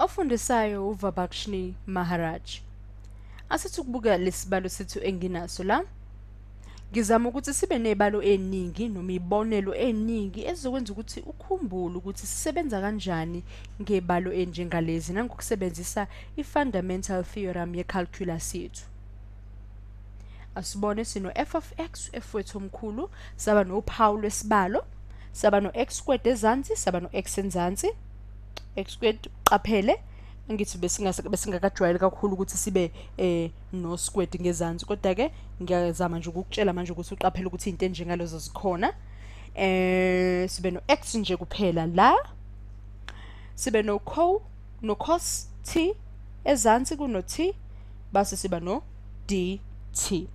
Ofundisayo uVabakshni Maharaj. Asithi ukubuka lesibalo sethu enginaso la. Ngizama ukuthi sibe nezibalo eziningi noma izibonelo eziningi ezizokwenza ukuthi ukhumbule ukuthi sisebenza kanjani ngebalo enjengalezi nangokusebenzisa i-fundamental theorem ye-calculus yethu. Asibone sino f of x, f wethu omkhulu, saba nophawu lwesibalo, saba no x squared ezansi, saba no x enzansi. X squared, qaphele ngithi besingakajwayeli kakhulu ukuthi sibe no squared ngezansi, kodwa ke ngiyazama nje ukukutshela manje ukuthi uqaphele ukuthi izinto enjengalezo zikhona. Sibe no x nje kuphela la, sibe no co no cos t ezansi kuno t, base siba no dt.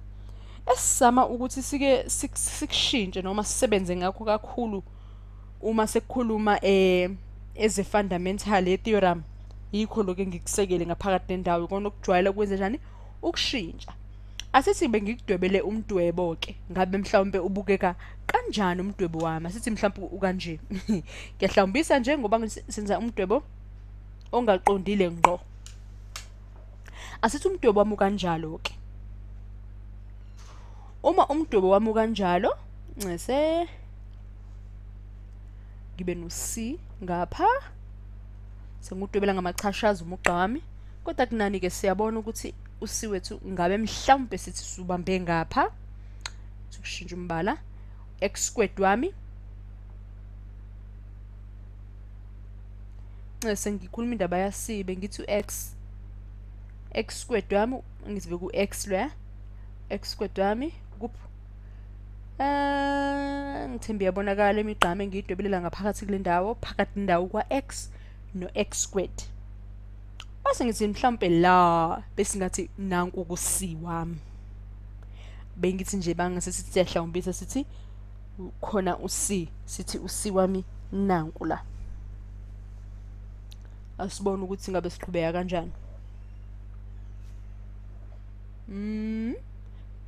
Esizama ukuthi sike sikushintshe noma sisebenze ngakho kakhulu uma sekukhuluma eze fundamental ye theorem, yikho lokho engikusekele ngaphakathi nendawo, ikona okujwayele ukwenza njani ukushintsha. Asithi bengikudwebele umdwebo ke, ngabe mhlawumbe ubukeka kanjani umdwebo wami? Asithi mhlawumbe ukanje. Ngiyahlawumbisa nje ngoba senza umdwebo ongaqondile ngqo. Asithi umdwebo wami ukanjalo ke. Uma umdwebo wami ukanjalo, ncese ngibe no C ngapha, sengudwebela ngamachashazi umugqa wami, kodwa kunani ke siyabona ukuthi u-C wethu ngabe mhlawumbe sithi subambe ngapha, sikushintsha umbala, x squared wami, ncese ngikhuluma indaba ya C, bengithi u-x, x squared wami ngithi beku x loya, x squared wami kuphi? Ngithemba iyabonakala imigqame engiyidwebelela ngaphakathi kule ndawo, phakathi nendawo kwa-x no-x squared. Base ngithi mhlawumpe la besingathi nanku ku-c wami, bengithi nje bangase sithi siyahlawumbisa sithi khona u-c, sithi u-c wami nanku la. Asibone ukuthi ngabe siqhubeka kanjani.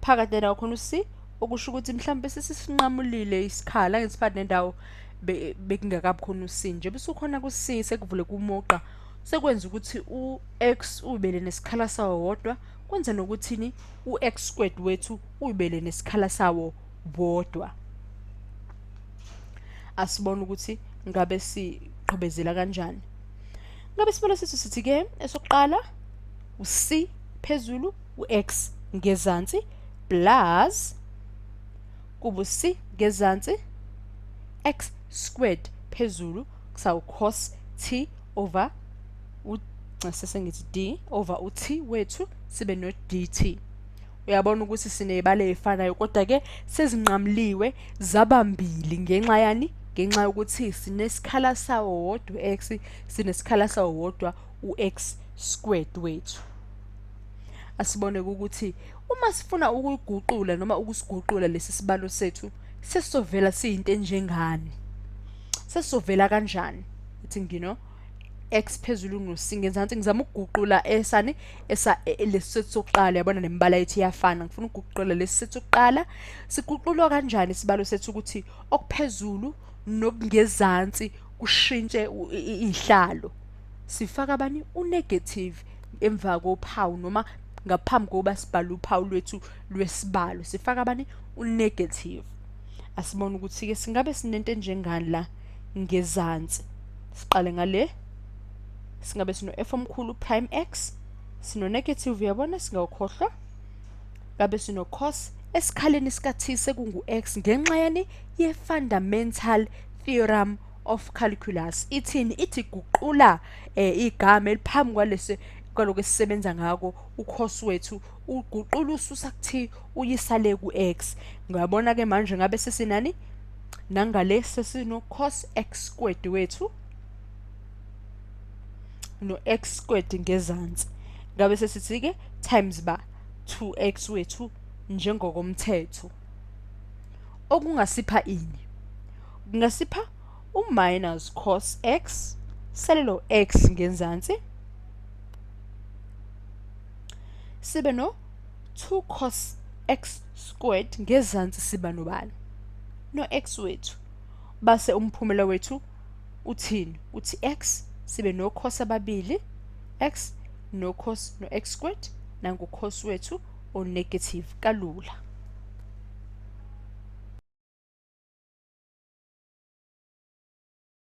Phakathi nendawo khona u-c, okusho ukuthi mhlawumbe sesisinqamulile isikhala, ngithi phakathi nendawo bekungakabi khona u-c nje, bese ukhona ku-c sekuvule kumugqa, sekwenza ukuthi u-x ubele nesikhala sawo wodwa, kwenza nokuthini u-x squared wethu ubele nesikhala sawo wodwa. Asibone ukuthi ngabe siqhubezela kanjani. Ngabe isibalo sethu sithi ke esokuqala u-c phezulu u-x ngezansi plus kubu c ngezansi x squared phezulu kusawu cos t over sengithi d over u-t wethu sibe no dt. Uyabona ukuthi sinezibalo ezifanayo, kodwa ke sezinqamuliwe zabambili ngenxa yani? Ngenxa yokuthi sinesikhala sawo wodwa u-x, sinesikhala sawo wodwa u-x squared wethu. Asibone ukuthi uma sifuna ukuyiguqula noma ukusiguqula lesi sibalo sethu, sesizovela siyinto enjengani, sesizovela kanjani. Ithi ngino x phezulu no c ngenzansi, ngizama ukuguqula esani esa lesi sethu sokuqala, yabona nemibala yethu iyafana. Ngifuna ukuguqula lesi sethu sokuqala. Siguqulwa kanjani isibalo sethu ukuthi okuphezulu nokungezansi kushintshe ihlalo? Sifaka bani unegative emva kophawu noma ngaphambi kokuba sibhale uphawu lwethu lwesibalo, sifaka bani unegative. Asibone ukuthi ke singabe sinento enjengani la ngezansi. Siqale ngale, singabe sino f omkhulu prime x, sino negative, uyabona singawukhohlwa, ngabe sino cos esikhaleni sika t sekungu x ngenxa yani ye fundamental theorem of calculus. Ithini? Ithi guqula igama eliphambi kwalesi kwaloko esisebenza ngako ucos wethu, uguqula ususa ku-t uyisa le ku-x. Ngiyabona ke manje ngabe sesinani nangale, sesino cos x squared wethu no x squared ngezansi, ngabe sesithi ke times ba 2x wethu njengokomthetho, okungasipha ini? Kungasipha u-minus cos x selelo x ngenzansi, sibe no 2 cos x squared ngezansi, siba nobani? No x wethu. Base umphumela wethu uthini? Uthi x Sibe no-cos ababili x, no-cos no-x squared, nangu-cos wethu o-negative kalula.